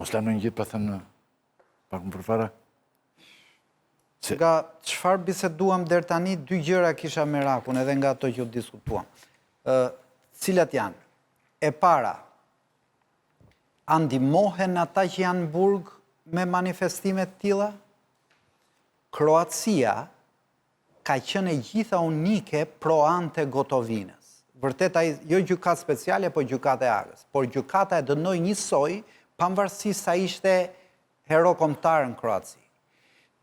Mos lamë ndonjë gjë pa thënë pak më përpara? Se... Nga çfarë biseduam deri tani, dy gjëra kisha merakun edhe nga ato që u diskutuam. Ë, cilat janë? E para, a ndihmohen ata që janë në burg me manifestime të tilla? Kroacia ka qenë e gjitha unike pro Ante Gotovinës. Vërtet ai, jo gjykatë speciale, po gjykatë e Hagës. Por gjykata e dënoi njësoj, pavarësisht sa ishte hero kombëtar në Kroaci.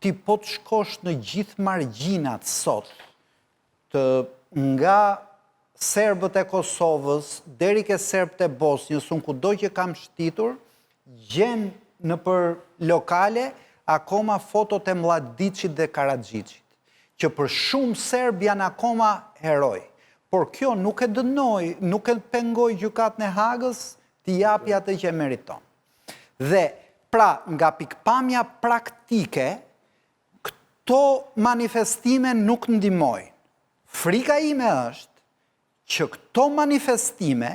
Ti po të shkosh në gjithë margjinat sot, të nga serbët e Kosovës deri ke serbët e Bosnjës, unë kudo që kam shëtitur, gjen nëpër lokale akoma fotot e Mlladiçit dhe Karaxhiçit, që për shumë serbë janë akoma heroj. Por kjo nuk e dënoi, nuk e pengoi gjykatën e Hagës t'i japi atë që e meriton. Dhe, pra, nga pikëpamja praktike, këto manifestime nuk ndihmojnë. Frika ime është që këto manifestime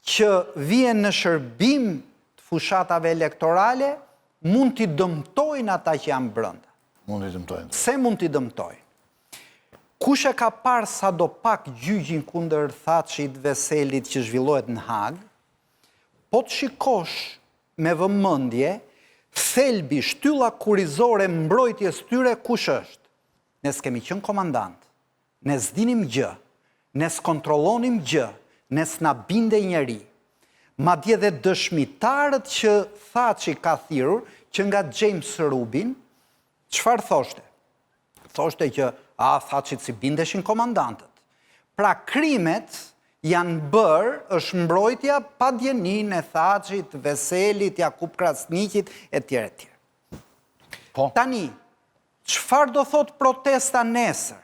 që vihen në shërbim të fushatave elektorale mund t'i dëmtojnë ata që janë brenda. Mund t'i dëmtojnë. Pse mund t'i dëmtojnë? Kush e ka parë sado pak gjyqin kundër Thaçit, Veselit që zhvillohet në Hagë, po të shikosh me vëmendje, thelbi, shtylla kurrizore e mbrojtjes tyre kush është? Ne s'kemi qenë komandantë, Ne s'dinim gjë, ne s'kontrollonim gjë, ne s'na bindej njeri. Madje dhe dëshmitarët që Thaçi ka thirrur, që nga James Rubin, çfarë thoshte? Thoshte që, a, Thaçit s'i bindeshin komandantët. Pra krimet janë bërë, është mbrojtja pa dijeninë e Thaçit, Veselit, Jakup Krasniqit, etj, etj. Po. Tani, Çfarë do thotë protesta nesër?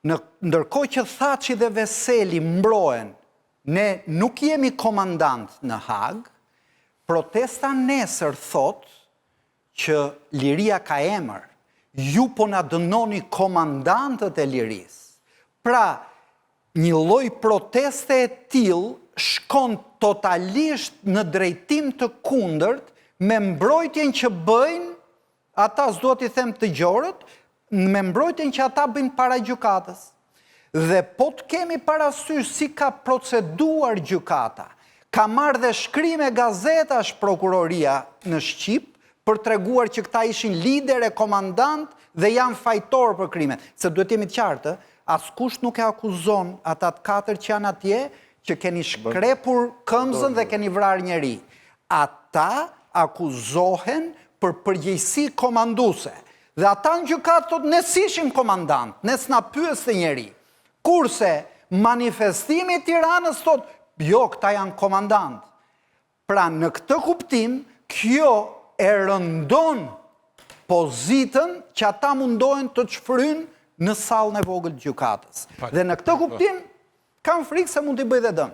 Në ndërkohë që Thaçi dhe Veseli mbrohen, ne nuk jemi komandantë në Hagë, protesta nesër thotë që liria ka emër. Ju po na dënoni komandantët e lirisë. Pra, një lloj proteste e tillë shkon totalisht në drejtim të kundërt me mbrojtjen që bëjnë Ata, s'dua t'i them të gjorët, me mbrojtjen që ata bëjnë para gjykatës. Dhe po të kemi parasysh si ka proceduar gjykata, ka marrë dhe shkrime gazetash prokuroria në shqip për treguar që këta ishin liderë e komandantë dhe janë fajtorë për krimet. Se duhet të jemi të qartë, askush nuk e akuzon ata të katër që janë atje që keni shkrepur këmbëzën dhe keni vrarë njeri. Ata akuzohen për përgjegjësi komanduese. Dhe ata në gjykatë thotë ne s'ishim komandantë, ne s'na pyeste njeri. Kurse manifestimi i Tiranës thotë jo këta janë komandantë. Pra në këtë kuptim kjo e rëndon pozitën që ata mundohen të shfryjnë në sallën e vogël të gjykatës. Dhe në këtë kuptim Kam frikë se mund t'i bëjë dhe dëm.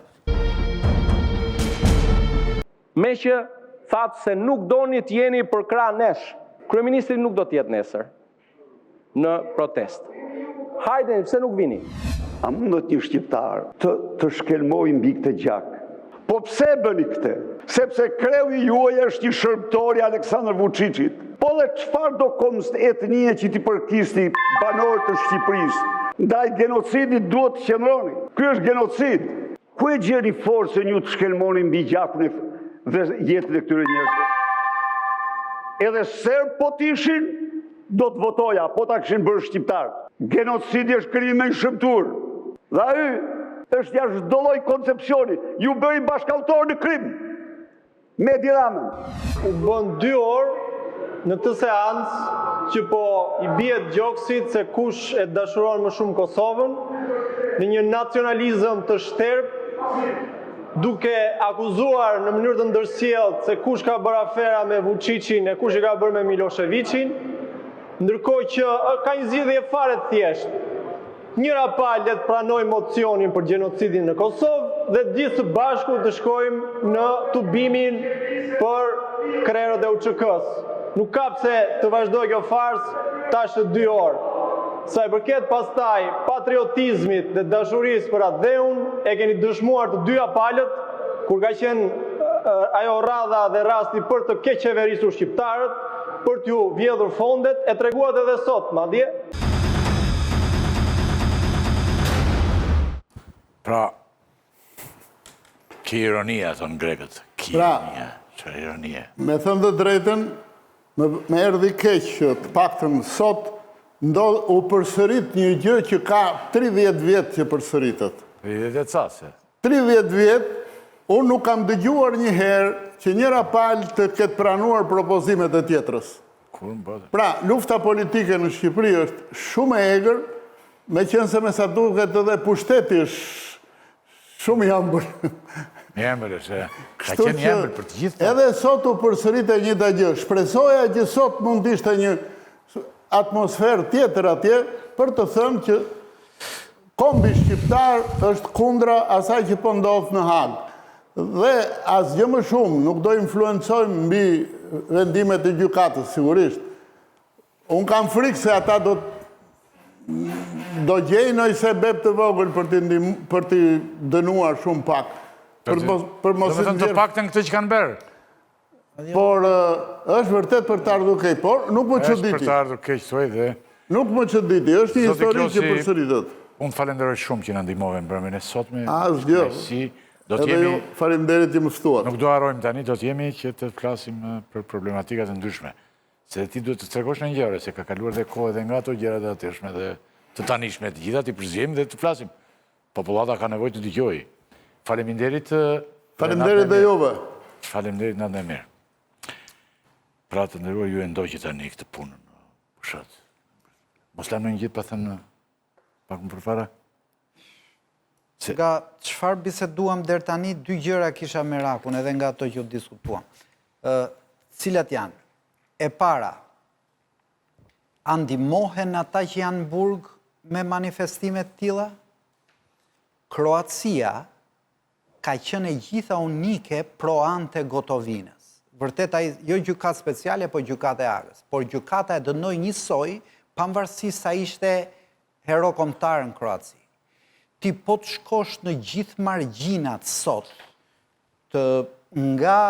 Meqë thatë se nuk doni të jeni përkrah nesh, kryeministri nuk do të jetë nesër në protestë. Hajdeni, pse nuk vini? A mundet një shqiptar të të shkelmojë mbi këtë gjak? Po pse e bëni këtë? Sepse kreu i juaj është një shërbëtor i Aleksandër Vuçiçit. Po dhe çfarëdo etnie që t'i përkisni banorë të Shqipërisë, ndaj genocidit duhet të qëndroni. Ky është genocid. Ku e gjeni forcën ju të shkelmoni mbi gjakun e dhe jetën e këtyre njerëzve? Edhe serbë po të ishin, do të votoja, po ta kishin bërë shqiptarët. Genocidi është krimi më i shëmtuar. Dhe ai është jashtë çdo lloj koncepsioni. Ju bëri bashkautor në krim me Edi Ramën. U bënë dy orë në këtë seancë që po i bihet gjoksit se kush e dashuron më shumë Kosovën, në një nacionalizëm të shterpë, duke akuzuar në mënyrë të ndërsjelltë se kush ka bërë afera me Vuçiçin e kush i ka bërë me Milosheviçin, ndërkohë që ka një zgjidhje fare të thjeshtë. Njëra palë le të pranojë mocionin për gjenocidin në Kosovë dhe të gjithë së bashku të shkojmë në tubimin për krerët e UÇK-së. Nuk ka pse të vazhdojë kjo farsë tash e dy orë. Sa i përket pastaj patriotizmit dhe dashurisë për atdheun, e keni dëshmuar të dyja palët kur ka qenë. ajo radha dhe rasti për të keqqeverisur shqiptarët, për t'ju vjedhur fondet, e treguat edhe sot, madje. Pra, ki ironia, thonë grekët. Ki pra, ironia, çfarë ironie. Me thënë të drejtën, më, më erdhi keq që të paktën sot ndodh u përsërit një gjë që ka 30 vjet që përsëritet. 30 e ca se. 30 vjet, unë nuk kam dëgjuar një herë që njëra palë të ketë pranuar propozimet e tjetrës. Kur më bëtë? Pra, lufta politike në Shqipëri është shumë e egër, meqenëse me sa duket edhe pushteti është shumë i ëmbël. I ëmbël është, ka qenë i ëmbël për të gjithë. Edhe sot u përsërit e njëjta gjë. Shpresoja që sot mund të ishte një atmosferë tjetër atje për të thënë që kombi shqiptar është kundra asaj që po ndodh në Hagë. Dhe asgjë më shumë nuk do influencojmë mbi vendimet e gjykatës, sigurisht. Unë kam frikë se ata do do gjejnë ndonjë sebep të vogël për t'i ndim, për t'i dënuar shumë pak. Për mos për mos i të paktën këtë që kanë bërë. Por është vërtet për të ardhur keq, por nuk më çuditi. Është për të ardhur keq thuaj dhe Nuk më çuditi, është një histori që përsëritet. Unë të falenderoj shumë që na ndihmove në mbrëmjen e sotme. Asgjë. Si do të jemi faleminderit që më ftuat. Nuk do harrojmë tani, do të jemi që të flasim për problematikat e ndryshme. Se ti duhet të tregosh një gjëra, se ka kaluar dhe kohë edhe nga ato gjërat e atëhershme dhe të tanishme të gjitha, t'i përziejmë dhe të flasim. Popullata ka nevojë të dëgjojë. Faleminderit. Faleminderit dhe juve. Faleminderit natën e mirë. Pra të nderuar ju e ndoqët tani këtë punën. Pushat. Mos lamë ndonjë gjë pa thënë pak më përpara. Se... Nga çfarë biseduam deri tani, dy gjëra kisha merakun edhe nga ato që u diskutuam. Ë, cilat janë? E para, a ndihmohen ata që janë në burg me manifestime të tilla? Kroacia ka qenë e gjitha unike pro Ante Gotovinës. Vërtet ai jo gjykatë speciale, po gjykatë e Hagës. Por gjykata e dënoi njësoj, pavarësisht sa ishte hero kombëtar në Kroaci. Ti po të shkosh në gjithë margjinat sot, të nga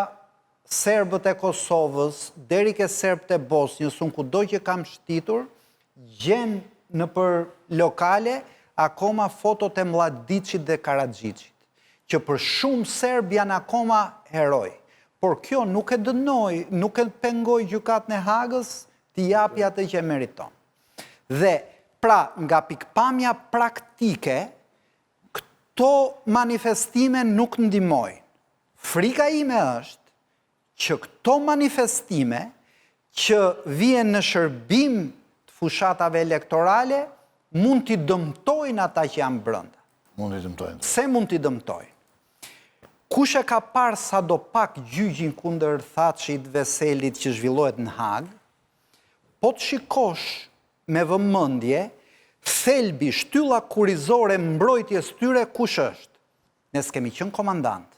serbët e Kosovës deri ke serbët e Bosnjës, unë kudo që kam shëtitur, gjen nëpër lokale akoma fotot e Mlladiçit dhe Karaxhiçit, që për shumë serbë janë akoma heroj. Por kjo nuk e dënoi, nuk e pengoi gjykatën e Hagës t'i japi atë që e meriton. Dhe, pra, nga pikëpamja praktike, këto manifestime nuk ndihmojnë. Frika ime është që këto manifestime që vihen në shërbim të fushatave elektorale mund t'i dëmtojnë ata që janë brenda. Mund t'i dëmtojnë. Pse mund t'i dëmtojnë? Kush e ka parë sado pak gjyqin kundër Thaçit, Veselit që zhvillohet në Hagë, Po të shikosh me vëmendje, thelbi, shtylla kurrizore e mbrojtjes tyre kush është? Ne s'kemi qenë komandant.